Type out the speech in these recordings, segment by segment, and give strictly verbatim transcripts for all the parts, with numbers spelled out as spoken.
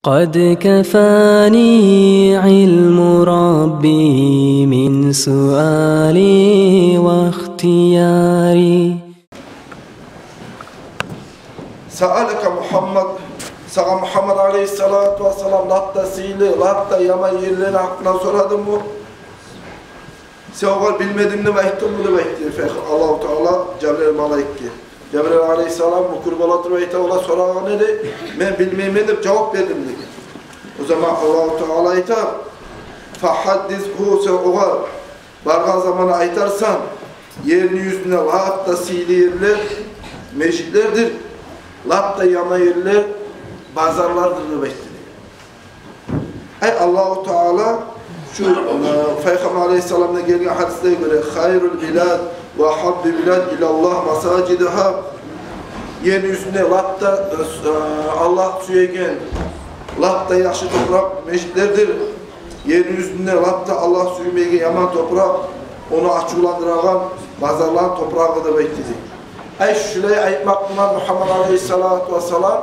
قد كفاني علم ربي من سؤالي واختياري. سألك محمد, сагъа Мугьаммад алейгьиссалату вассалам лап да сыйлы, лап да яман ерлени гьакъындан сорадымы? Сен огъар билмедим деп айтдынгмы деп айтды Аллагьу Таала Жабраил малайикге. Жабраил алейгьиссалам мюкюр бола туруп айта, олар сорагъан эди, мен билмеймен деп жавап бердим деген. О заман Аллагьу Таала айта, فحدثه, сен огъар баргъан заманда айтарсан, ерни юзюнде лап да сыйлы ерлер межитлердир, лап да яман ерлер базарлардыр деп айтды деген. Ай, Аллагьу Таала шу, э, Пайхаммар алейгьиссаламдан гелген гьадислеге гёре, خير البلاد وأحب البلاد إلى الله مساجدها, ерни юзюнде лап да, э, Аллагь сюеген, лап да яхшы топуракъ межитлердир. Ерни юзюнде лап да Аллагь сюймейген яман топуракъ, ону ачувландырагъан базарланы топурагъы деп айтды дей. Ай, шулай айтмакъ булан Мугьаммад алейгьиссалату вассалам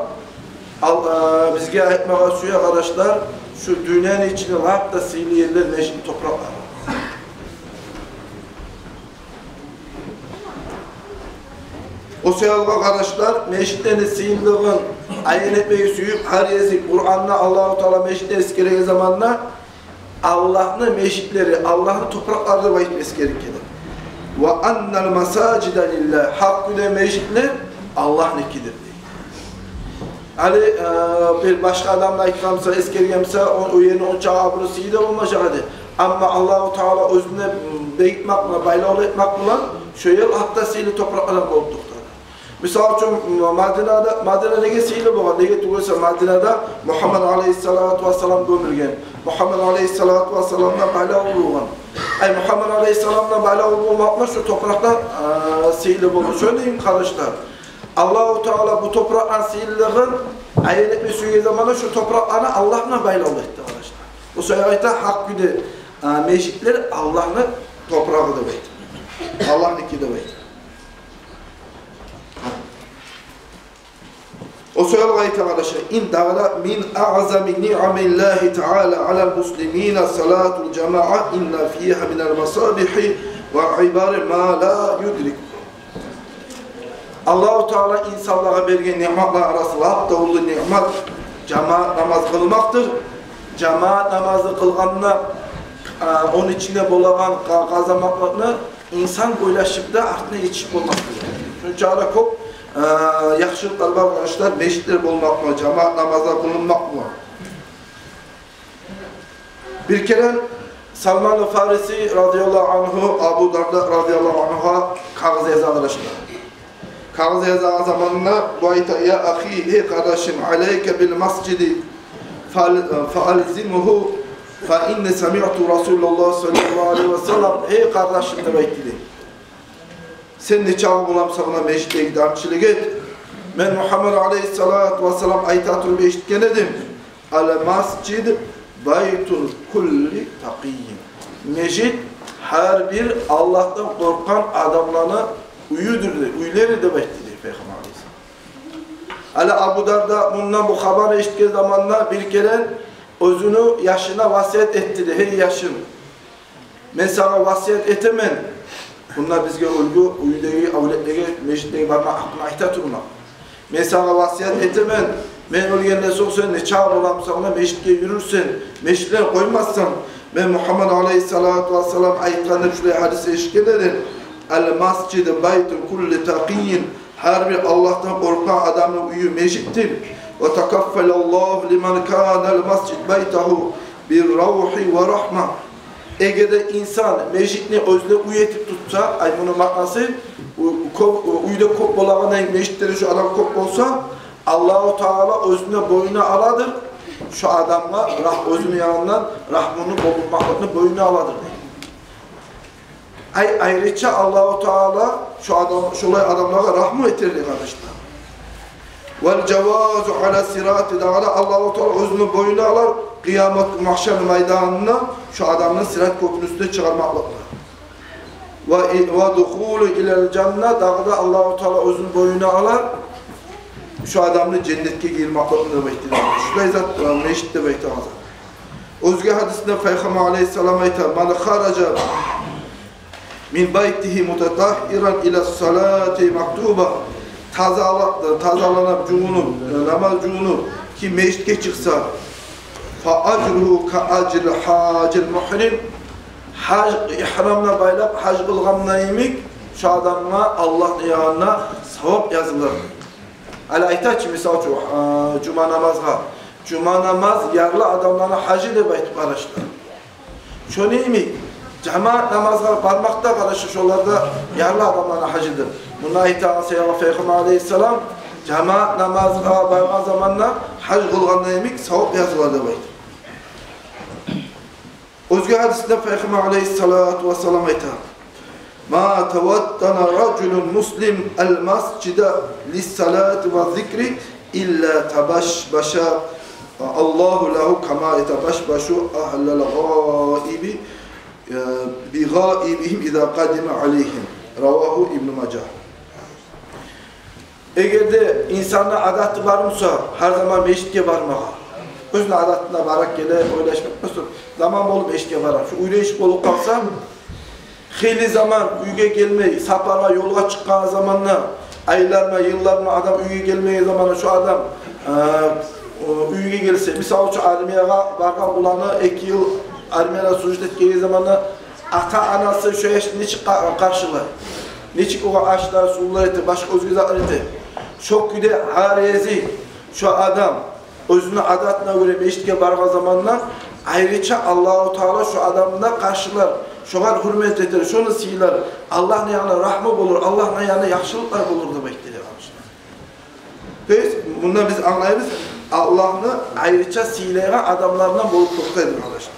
ал-, э, бизге айтмагъа сюе, къардашлар, шу дюньяны ичинде лап да сыйлы ерлер межитни топуракълары. О саялы, къардашлар, межитлени сыйлылыгъын аян этмеге сююп, гьар гезик Къуранда Аллагьу Таала межитни эсгереген заманда Аллагьны межитлери, Аллагьны топуракълары деп айтып эсгерип геле. وأن المساجد لله, гьакъ кюйде межитлер Аллагьныкидир дей. Гьали, э, бир башгъа адам да айтгъан буса, эсгерген буса, о, о ерни онча абуру, сыйы да болмажакъ эди. Амма Аллагьу Таала оьзюне бегитмек булан, байлавлу этмек булан, шо ер гьатта сыйлы топуракълардан болуп токътады. Мисал учун, Мадинада, Мадина неге сыйлы болгъан? Неге тюгюл эсе Мадинада Мугьаммад алейгьиссалату вассалам гёмюлген. Мугьаммад алейгьиссалату вассаламдан байлавлу болгъан. Ай, Мугьаммад алейгьиссаламдан байлавлу болмакъ булан шо топуракъ да, э, сыйлы болду. Шону дейим, къардашлар. Аллагьу Таала бу топуракъланы сыйлылыгъын аян этме сюйген заманда шо топуракъланы Аллагь булан байлавлу этди, къардашлар. О саялы айта, гьакъ кюйде, э, межитлер Аллагьны топурагъы деп айта. Аллагьныки деп айта. О саялы айта, къардашлар, إن دار من أعظم نعم الله تعالى على المسلمين صلاة الجماعة إن فيها من المصابيح والعبر ما لا يدركه. Аллагьу Таала инсанлагъа берген ниъматлар арасында лап да уллу ниъмат жамаат намаз къылмакъдыр. Жамаат намазы къылгъанда, а, ону ичинде болагъан къа-, къазанмакълыкъны инсан ойлашып да артына етишип болмас деген. Шунча да кёп, э, яхшылыкълар бар, къардашлар, межитлер болмакъ булан, жамаат намазлар къылынмакъ булан. Бир керен Салман Фариси радияллагьу ангьу Абу Дарда радияллагьу ангьугъа кагъыз яза, къардашлар. Кагъыз язагъан заманында бу айта: يا أخي, гьей къардашым, عليك بالمسجد فأل-، فألزمه فإني سمعت رسول الله صلى الله عليه وسلم, гьей къардашым, деп айтды дей. Сен нечакъы боламысан да межитдеги дарчылыкъ эт. Мен Мугьаммад алейгьиссалату вассалам айта туруп эшитген эдим: المسجد بيت كل تقي. Межит гьар бир Аллагьдан къоркъгъан адамланы уьюдюр де, уьйлери деп айтды дей Пайхаммар алейгьиссалам. Гьали Абу Дарда мундан бу хабарны эшитген заманда бир керен оьзюню яшына васият этди дей: гьей яшым, мен сагъа васият этемен. Мунда бизге уьлгю, уьйдеги авлетлеге, межитдеги бармакъ гьакъында айта турмакъ. Мен сагъа васият этемен, мен оьлгенден сонг сен нечакъы боламысан да межитге юрюрсен, межитлени къоймассан. Мен Мугьаммад алейгьиссалату вассалам айтгъан деп шулай гьадис эшитген эдим: المسجد بيت كل تقي. Гьар бир Аллагьдан къоркъгъан адамны уьюю межитдир. وتكفل الله لمن كان المسجد بيته بالروح والرحمة. Эгер де инсан межитни оьзюне уьй этип тутса, ай, муну маънасы, у-, кёп, у-, уьйде кёп болагъандай межитде де шу адам кёп болса, Аллагьу Таала оьзюне бойнуна аладыр шу адамгъа рагь-, оьзюню янындан рагьмуну болунмакълыкъны бойнуна аладыр дей. Ай, айрыча Аллагьу Таала шу адам, шулай адамлагъа рагьму этер дей, къардашлар. والجواز على الصراط, дагъы да Аллагьу Таала оьзюню бойнуна алар къыямат, магьшар майданына шу адамны сырат кёпюрню уьстюне чыгъармакълыкъны. و, والدخول إلى الجنة, дагъы да Аллагьу Таала оьзюню бойнуна алар Шу адамны женнетге гийирмакълыкъны деп айтды. Шулай зат, э, межит деп айтагъан зат. Оьзге гьадисинде Пайхаммар алейгьиссалам айта: «Ман хаража мин байтигьи мутатагьгьиран ила салати мактуба». Тазала-, тазаланып, жувунуп, э, намаз жувунуп, ким межитге чыкъса, «фа ажругьу ка ажрил гьажил мугьрим». Гьаж, игьрамны байлап, гьаж къылгъанда йимик, шу адамгъа Аллагьны янында савап язылыр. Гьали айтайыкъ чы, мисал учун, э, жума намазгъа. Жума намаз ярлы адамланы гьажы деп айтып, къардашлар. Шону йимик, жамаат намазгъа бармакъ да, къардашлар, шолар да ярлы адамланы гьажыдыр. Муну айтагъан саялы Пайхаммар алейгьиссалам, жамаат намазгъа баргъан заманда гьаж къылгъанда йимик савап язылар деп айтды. Оьзге гьадисинде Пайхаммар алейгьиссалату вассалам айта: «Ма таваттана ражулун муслим ал масжида лиссалати ва зикри илла табашбаша Аллагьу лагьу кама ятабашбашу агьлал гъаиби, э, би гъаибигьим иза къадима алейгьим». Равагьу Ибну Мажа. Эгер де инсанны адаты бар буса, гьар заман межитге бармагъа, оьзюню адатына бара геле, ойлашмакъ, просто заман болуп межитге бара. Шу уьйрениш болуп къалса, хыйлы заман уьйге гелмей, сапаргъа, ёлгъа чыкъгъан заманда, айларына, йылларына адам уьйге гелмеген заманда шу адам, э, о, уьйге гелсе, мисал учун, армиягъа баргъан уланы эки йыл армияда служить этген заманда, ата-анасы шо яшны нечик къа-, къаршылай? Нечик огъар ашлар, сувлар эте, башгъа оьзге затлар эте? Шо кюйде гьар гезик шо адам оьзюню адатына гёре межитге баргъан заманда айрыча Аллагьу Таала шо адамны къаршылар, шогъар гьюрмет этер, шону сыйлар, Аллагьны янындан рагьму болур, Аллагьны янындан яхшылыкълар болур деп айтды, къардашлар. То есть, мундан биз англайбыз, Аллагьны айрыча сыйлайгъан адамларындан болуп токътай, къардашлар.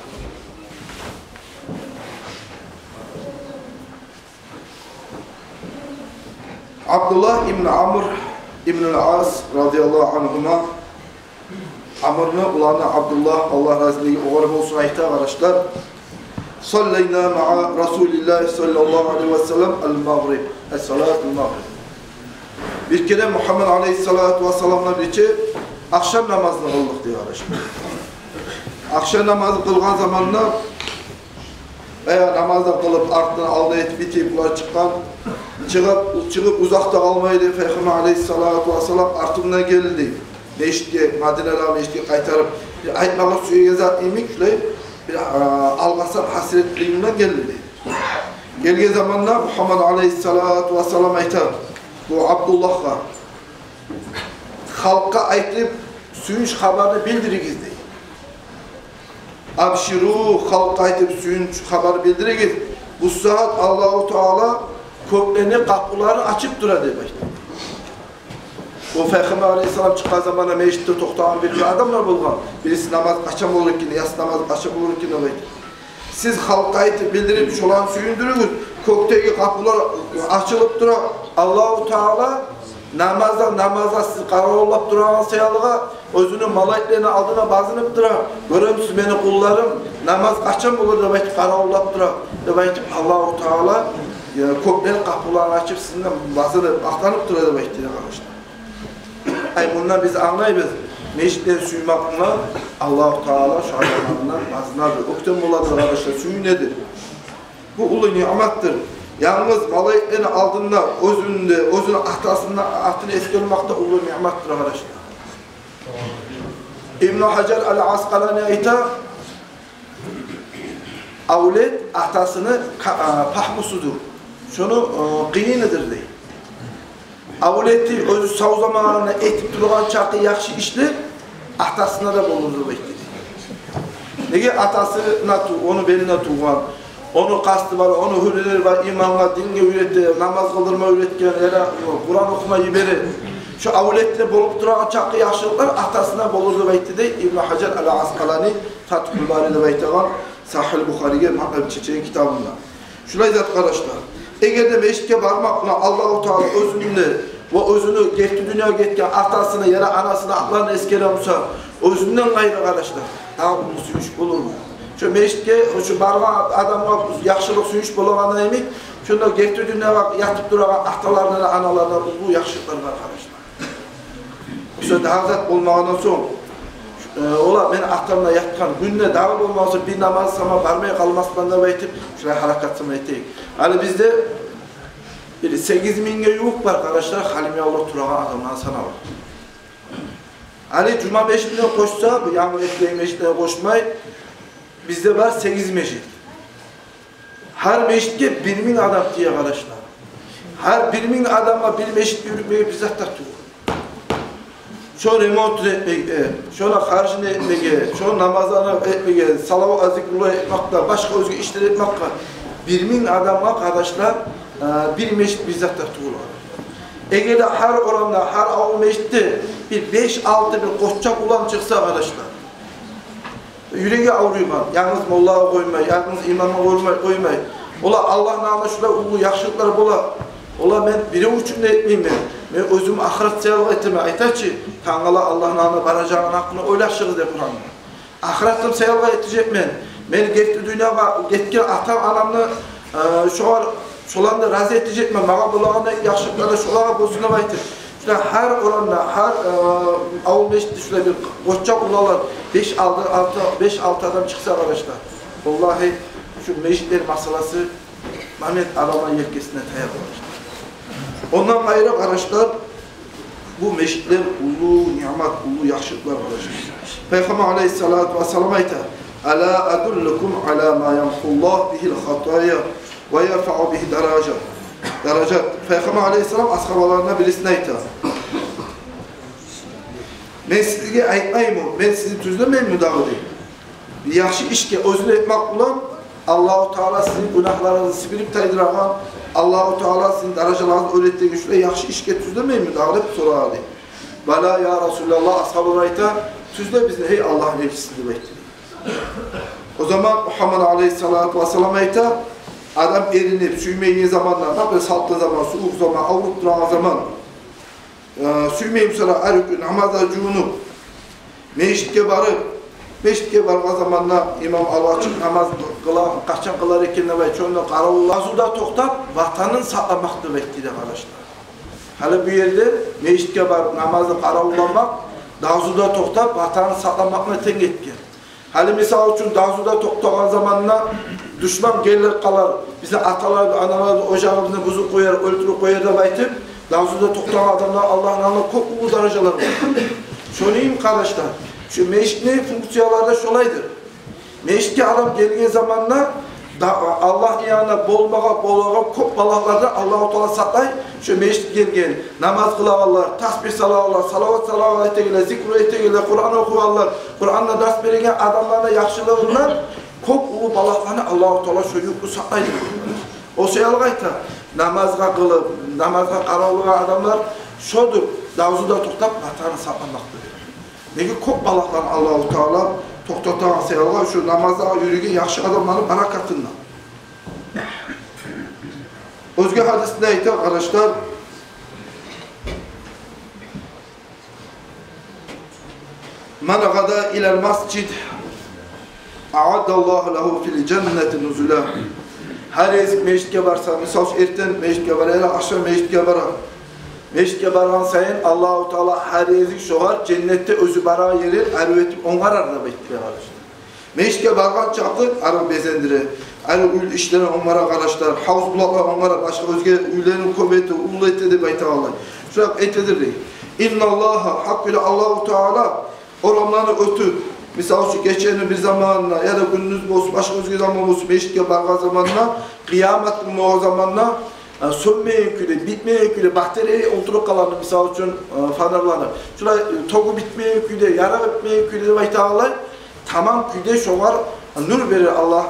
Абдуллагь ибн Амр ибн ал-Ас радияллагьу ангьума, Амрны уланы Абдуллагь, Аллагь разилиги огъар болсун, айта, къардашлар: «Саллайна маъа Расулиллагь саллаллагьу алайгьи ва саллам ал-магъриб, ас-салатул магъриб». Бир керен Мугьаммад алайгьиссалату вассалам булан бирче ахшам намазны къылдыкъ, дей, къардашлар. Ахшам намазны къылгъан заманда, баягъы намазны къылып, артындан алда этип, битип, булар чыкъгъан. Чыгъып, чыгъып узакъда къалмай, дей, Пайхаммар алайгьиссалату вассалам артымдан гелди, дей. Межитге, Мадинадагъы межитге къайтарып, бир айтмагъа сюеген зат йимик, шулай бир, а, алгъасап, гьасиретлигинден гелди, дей. Гелген заманда Мугьаммад алайгьиссалату вассалам айта бу Абдуллагьгъа: «Халкъгъа айтып, сююнч хабарны билдиригиз», — дей. «Абширу, халкъгъа айтып, сююнч хабарны билдиригиз. Бу сагьат Аллагьу Таала кёклени къапуларын ачып тура», — деп айтды. О Пайхаммар алайгьиссалам чыкъгъан заманда межитде токътагъан бир адамлар болгъан. Бириси намаз къачан болур экен, ясы намаз къачан болур экен деп айтып. Сиз халкъгъа айтып билдирип, шоланы сююндюрюгюз. Кёкдеги къапулар ачылып тура. Аллагьу Таала намазда, намазда сиз къаравуллап турагъан саялыгъа, оьзюню малайиклерини алдына базынып тура. «Гёремисиз, мени къулларым, намаз къачан болур?» — деп айтып, къаравуллап тура, деп айтып, Аллагьу Таала, э, кёклени къапуларын ачып, сизин де базынып, макътанып тура, деп айтды, къардашлар. Ай, мундан биз англайбыз, межитлени сюймек булан Аллагьу Таала шо адамлардан базынады, оьктем болады, къардашлар, сююнеди. Бу уллу ниъматдыр. Янгыз малайиклени алдында оьзюню де, оьзюню атасыны атын эсгермек де уллу ниъматдыр, къардашлар. Ибну Гьажар ал-Аскъалани айта: «Авлет атасыны ка-, а, пагьмусудур. Шону, а, къыйыныдыр», — дей. Авлети оьзю сав заманында этип тургъан чакъы яхшы ишлер атасына да болур деп айтды. Неге? Атасына ту-, ону белине тувгъан, ону къасты бар, ону гьюрелери бар, имангъа, динге уьйрете, намаз къылдырма уьйретген, яда Къуран охума йибере. Шо авлетде болуп турагъан чакъы яхшылыкълар атасына болур деп айтды, дей Ибну Гьажар ал-Аскъалани Фатгьул Бари деп айтагъан Сагьигь Бухариге магъа чечеген китабында. Шулай зат, къардашлар. Эгер де межитге бармакъ булан Аллагьу Таала оьзюню ва оьзюню герти дюньягъа гетген атасыны яда анасыны атларын эсгере буса, оьзюнден къайры, къардашлар, дагъы уллу сююнч болурму? Шо межитге, шо баргъан адамгъа яхшылыкъ, сююнч болагъаны йимик, шонда герти дюньягъа ятып турагъан аталарына, аналарына уллу яхшылыкълар бар, къардашлар. Шо дагъы зат болмагъандан сонг, э, олар мени атам да ятгъан гюнде дагъы болмаса бир намаз сама бармай къалмасман деп айтып, шулай гьаракат сама этейик. Гьали бизде бир сегиз мингге ювукъ бар, къардашлар, Халимбекавулда турагъан адамланы санаву. Гьали жума межитине къошса, бу янгы этилеген межитине къошмай, бизде бар сегиз межит. Гьар межитге бир минг адам тие, къардашлар. Гьар бир минг адамгъа бир межит юрютмеге бир зат да тюгюл. Шо ремонт этмеге, шону харжын этмеге, шо намазланы этмеге, салават, зикруллагь этмекге, башгъа оьзге ишлер этмекге бир минг адамгъа, къардашлар, э, бир межит бир зат да тюгюл. Эгер де гьар орамда, гьар авул межитде бир беш-алты бир къоччакъ улан чыкъса, къардашлар, юреги авруйгъан, янгыз моллагъа къоймай, янгыз имамгъа къоймай, къоймай. Олар Аллагьны алдында шулай уллу яхшылыкълар бола. Олар, мен бирев учун да этмеймен. Мен оьзюм ахырат саялы этемен. Айта чы, тангала Аллагьны алдына баражагъыны гьакъында ойлашыгъыз деп Къуранда. Ахыратым саялы этежекмен. Мен гетди дюньягъа гетген атам-анамны, э, шогъар, шоланы да рази этежекмен. Магъа болагъан яхшылыкълар да шолагъа болсун деп айтып. Шулай гьар орамда, гьар, э, авул межитде шулай бир къоччакъ уланлар, беш-алты, алты, беш-алты адам чыкъса, къардашлар. Валлагьи, шу межитлер масъаласы момент адамланы елкесине таяр, къардашлар. Ондан къайры, къардашлар, бу межитлер уллу ниъмат, уллу яхшылыкълар, къардашлар. Пайхаммар алайгьиссалату вассалам айта: «Ала адуллукум ала ма ямхуллагьу бигьил хатая ва ярфаъу бигьи даража». Даражат. Пайхаммар алайгьиссалам асгьабаларына бирисине айта: «Мен сизге айтмаймы, мен сизни тюзлемейми дагъы?» – дей. Бир яхшы ишге оьзюн этмек булан Аллагьу Таала сизин гюнагьларыгъызны сибирип тайдырагъан, Аллагьу Таала сизин даражаларыгъызны оьрлетеген шулай яхшы ишге тюзлемейми дагъы деп сорагъан дей. «Бала, я Расулаллагь», асгьабалар айта, «тюзле бизин, гьей Аллагьны элчиси», – деп айтды. О заман Мугьаммад алайгьиссалату вассалам айта: «Адам эринип, сюймейген заманда, например, салкъын заман, сувукъ заман, авруп турагъан заман, э, сюймей буса да, гьар гюн намазгъа жувунуп, межитге барып, межитге баргъан заманда имам алгъа чыгъып намаз къыла, къачан къылар экен деп айтып, шонда къаравуллап, дазуда токътап, ватанын сакъламакъ», – деп айтды дей, къардашлар. Гьали бу ерде межитге барып, намазны къаравулламакъ, дазуда токътап, ватанын сакъламакъны тенг этген. Гьали, мисал учун, дазуда токътагъан заманда душман гелип къалар, бизин аталар, аналар, ожагъыбызны бузуп къояр, оьлтюрюп къояр деп айтып, дазуда токътагъан адамлар Аллагьны алдында кёп уллу даражалар бар. Шону йимик, къардашлар, шу межитни функциялары да шолайдыр. Межитге адам гелген заманда да, Аллагьны янында болмагъа болагъан кёп балагьлардан Аллагьу Таала сакълай. Шу межитге гелген, намаз къылагъанлар, тасбигь салагъанлар, салават салагъанлар, этегенлер, зикру этегенлер, Къуран охугъанлар, Къурандан дарс береген адамланы яхшылыгъындан кёп уллу балагьланы Аллагьу Таала шу юртну сакълайды. О саялы айта, намазгъа къылып, намазгъа къаравуллагъан адамлар шодур, дазуда токътап, ватанын сакъламакъдыр. Неге, кёп балагьланы Аллагьу Таала токътатагъан саялы шу намазгъа юрюген яхшы адамланы баракатындан. Оьзге гьадисинде айта, къардашлар: «Ман гъада илал масжид, аъаддаллагьу лагьу фил жаннати нузула». Гьар гезик межитге барса, мисал учун, эртен межитге бара, яда ахшам межитге бара. Межитге баргъан сайын Аллагьу Таала гьар гезик шогъар женнетде оьзю барагъан ерин арив этип онгарар деп айтды, къардашлар. Межитге баргъан чакъы арив безендире, арив уьй ишлерин онгара, къардашлар, гьавуз булакълар онгара, башгъа оьзге уьйлерин кёп эте, уллу эте деп айтагъанлар. Шулай этедир дей. Инналлагьа, гьакъ булан Аллагьу Таала орамланы оьтюп, мисал учун, гечени бир заманына яда гюндюз болсун, башгъа оьзге заман болсун, межитге баргъан заманына, къыямат гюн болгъан заманына, э, сёнмейген кюйде, битмейген кюйде, батарея олтуруп къалгъан, мисал учун, э, фонарланы. Шулай, э, тогу битмейген кюйде, ярыгъы битмейген кюйде деп айтагъанлай, тамам кюйде шогъар нюр берер Аллагь,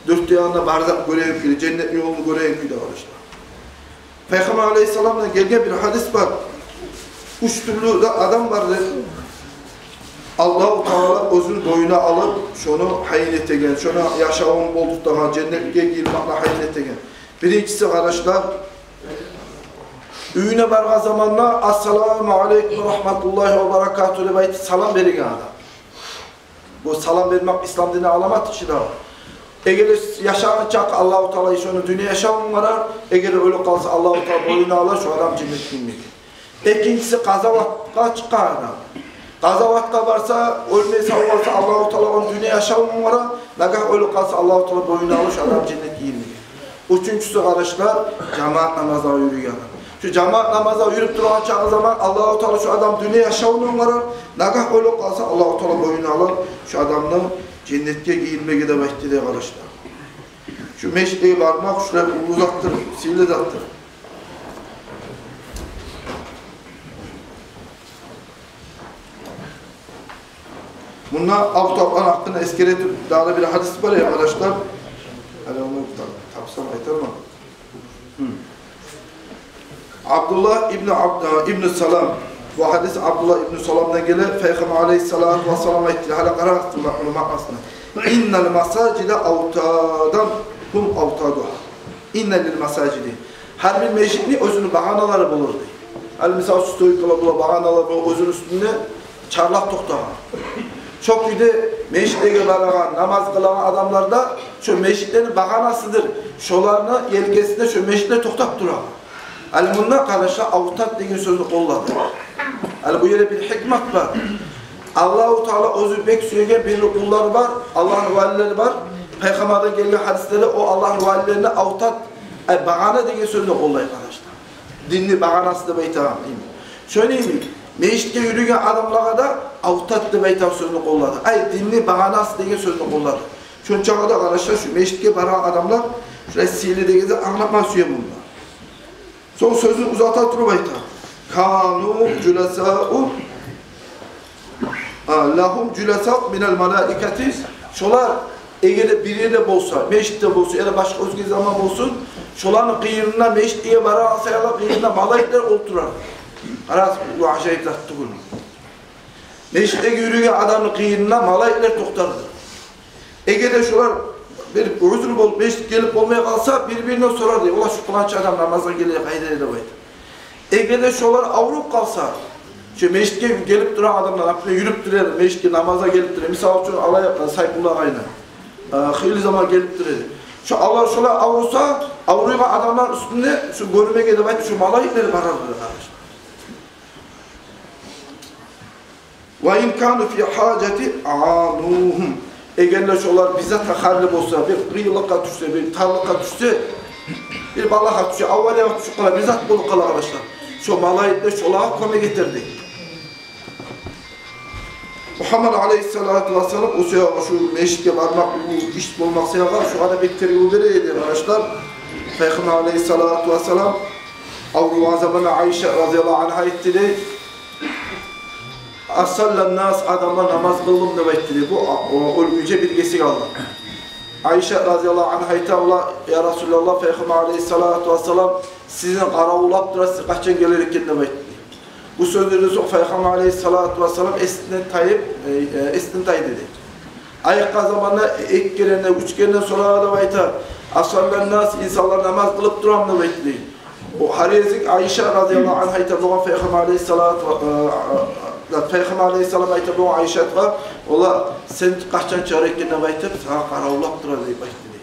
дёрт де янында барзакъ гёреген кюйде, женнетни ёлун гёреген кюйде, къардашлар. Пайхаммар алайгьиссаламдан гелген бир гьадис бар. Уьч тюрлю де адам бар деп, Аллагьу Таала оьзюню бойнуна алып, шону гьайын этеген, шону яшавун болдуртагъан, женнетге гирмекни гьайын этеген. Биринчиси, къардашлар, уьюне баргъан заманда: «Ассаламу алайкум ва рагьматуллагьи ва баракатугь», – деп айтып салам береген адам. Бу салам бермек ислам динни аламаты чы дагъы. Эгер яшагъан чакъы Аллагьу Таала шону дюнья яшавун онгарар, эгер оьлюп къалса, Аллагьу Таала бойнуна алар, шо адам женнетге гирмек. Экинчиси, къазаватгъа чыкъгъан адам. Къазаватгъа барса, оьлмей сав къалса, Аллагьу Таала ону дюнья яшавунда онгара, нагагь оьлюп къалса, Аллагьу Таала бойнуна алып, шу адам женнетге гирмеген. Уьчюнчюсю, къардашлар, жамаат намазлагъа юрюген адам. Шу жамаат намазлагъа юрюп турагъан чакъы заман Аллагьу Таала шу адам дюнья яшавунда онгарар, нагагь оьлюп къалса, Аллагьу Таала бойнуна алып, шу адамны женнетге гийирмеге деп айтды дей, къардашлар. Шу межитге бармакъ шулай уллу затдыр, сыйлы затдыр. Мунда Автатланы гьакъында эсгере туруп, дагъы да бир гьадис бар я, къардашлар. Гьали ону тап-, тапсам айтарман. Гьм. Абдуллагь ибну Абд-, э, ибну Салам. Бу гьадис Абдуллагь ибну Саламдан геле, Пайхаммар алайгьиссалату вассалам айтды, гьали къарагъыз, бу маънасына. «Иннал масажида аутадан, гьум аутадугьа». «Инна лил масажиди». Гьар бир межитни оьзюню багъаналары болур дей. Гьали мисал, стойкалар бола, багъаналар бола, оьзюню уьстюнде чарлап токътагъан. Шо кюйде межитлеге барагъан, намаз къылагъан адамлар да шо межитлени багъанасыдыр. Шоланы елкесинде шо межитлер токътап турагъан. Гьали мунда, къардашлар, аутад деген сёзню къоллады. Гьали бу ерде бир гьикмат бар. Аллагьу Таала оьзю бек сюеген бир къуллары бар, Аллагьны валилери бар. Пайхаммардан гелген гьадислерде о Аллагьны валилерине аутад, ай, багъана деген сёзню къоллай, къардашлар. Динни багъанасы деп айтагъан йимик. Шону йимик, межитге юрюген адамлагъа да аутад деп айтагъан сёзню къоллады. Ай, динни багъанасы деген сёзню къоллады. Шончагъа да, къардашлар, шу межитге барагъан адамлар шулай сыйлы дегенни англатма сюемен мунда. Сонг сёзню узата туруп айта. Кану жуласау, а, лагьум жуласау минал малаикати. Шолар эгер де бир ерде болса, межитде болса, яда башгъа оьзге заман болсун, шоланы къырыйында, межитге барагъан саялы къырыйында малайиклер олтурар. Къарагъыз, бу ажайып зат тюгюлмю? Межитге юрюген адамны къырыйында малайиклер токътардыр. Эгер де шолар бир узур болуп межитге гелип болмай къалса, бир-биринден сорар дей: «Ола, шу паланча адам намазгъа геле, къайда?» — деп айтып. Эгер де шолар авруп къалса, шу межитге гелип турагъан адамлар, например, юрюп тура, межитге намазгъа гелип тура, мисал учун, алайыкъ, Сайпулла агъайны, э, хыйлы заман гелип тура эди. Шу алар, шолар авруса, авруйгъан адамлар уьстюне шу гёрмеге деп айтып, шу малайиклер барар дей, къардашлар. Ва ин кану фи гьажати агьанугьум. Эгер де шолар бир затгъа гьажатлы болса, бир къыйынлыкъгъа тюшсе, бир тарлыкъгъа тюшсе, бир балагьгъа тюше, авариягъа тюшюп къала, бир зат болуп къала, къардашлар, шо малайиклер шолагъа кёмек этер дей. Мугьаммад алайгьиссалату вассалам о саялы, шу межитге бармакъ, бу иш болмакъ саялы, шогъар да бек тергев бере эди, къардашлар. Пайхаммар алайгьиссалату вассалам авругъан заманда Айша разияллагьу ангьа айтды дей: «Асаллан нас, адамлар намаз къылдымы?» — деп айтды дей. Бу, о, оьлгюнче бир гесек алда. Айша разияллагьу ангьа айта: «Ола, я Расулаллагь, Пайхаммар алайгьиссалату вассалам сизин къаравуллап тура, сиз къачан гелер экен», — деп айтды дей. Бу сёзлерден сонг Пайхаммар алайгьиссалату вассалам эсинден тайып, э, э, эсинден тайды дей. Айыкъгъан заманда эки керен де, уьч керен де сорады деп айта: «Асаллан нас, инсанлар намаз къылып турамы?» — деп айтды дей. О гьар гезик Айша разияллагьу ангьа айта болгъан Пайхаммар алайгьиссалату ва, э, э, Пайхаммар алайгьиссалам айта болгъан Айшагъа: «Ола, сен къачан чыгъар экен деп айтып, сагъа къаравуллап тура», — деп айтды дей.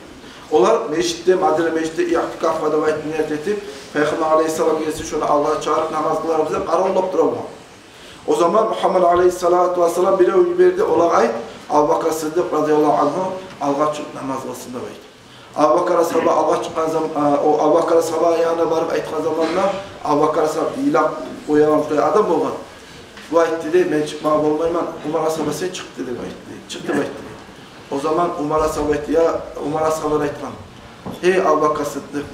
Олар межитде, Мадина межитде иътикаф деп айтып ният этип, Пайхаммар алайгьиссалам гелсе, шону алгъа чыгъарып намаз къыларбыз деп къаравуллап тура болгъан. О заман Мугьаммад алайгьиссалату вассалам биревню йиберди, олагъа айт, Абубакар Сыддыкъ разияллагьу ангьу алгъа чыгъып намаз къылсын деп айт. Абубакар асгьаба алгъа чыкъгъан зам-, а, о Абубакар асгьаба янына барып айтгъан заманда, Абубакар асгьаб йылап къоягъан шулай адам болгъан. Бу айтды дей: «Мен чыкъмагъа болмайман, Умар асгьаба сен чыкъ», — деди, айтды дей. «Чыкъ», — деп айтды дей. О заман Умар асгьаба айтды, я, Умар асгьаба айтгъан: «Гьей Абубакар Сыддыкъ,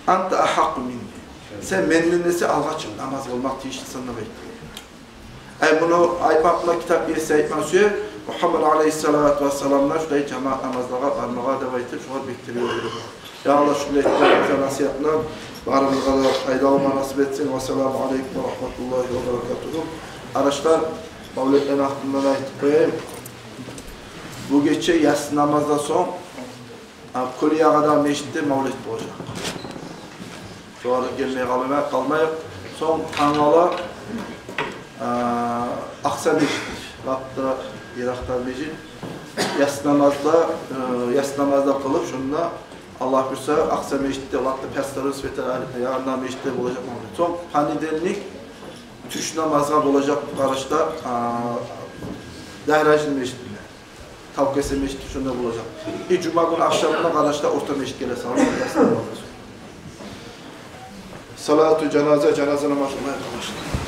анта агьакъкъу минни. Сен менден эсе алгъа чыгъып намаз къылмакъ тийишлисен», — деп айтды дей. Ай, муну айтмакъ булан китап еси айтма сюе, Мугьаммад алайгьиссалату вассаламдан шулай жамаат намазлагъа бармагъа деп айтып, шогъар бек тергев бере. Я Аллагь, шулай этген насигьатдан барыбызгъа да пайдаланма насип этсин. Вассаламу алайкум ва рагьматуллагьи ва баракатугьу. Къардашлар, мавлетлени гьакъындан айтып къояйым. Бу гече яссы намаздан сонг, а, Кёлюягъадагъы межитде мавлет болажакъ. Шогъар гелмей къалмай-, къалмайыкъ. Сонг тангала, а, Акъса межит, лап да йыракъдагъы межит. Яссы намазда, э, яссы намазда къылып, шонда, Аллагь буюрса, Акъса межитде, лап да пястору света янындагъы межитде болажакъ мавлет. Сонг понедельник, Тюш намазгъа болажакъ, къардашлар, а, Дагьражны межитинде. Тавкесте межит шонда болажакъ. И жума гюн ахшамына, къардашлар, орта межитге де салып, салату жаназа, жаназа намаз къылайыкъ, къардашлар.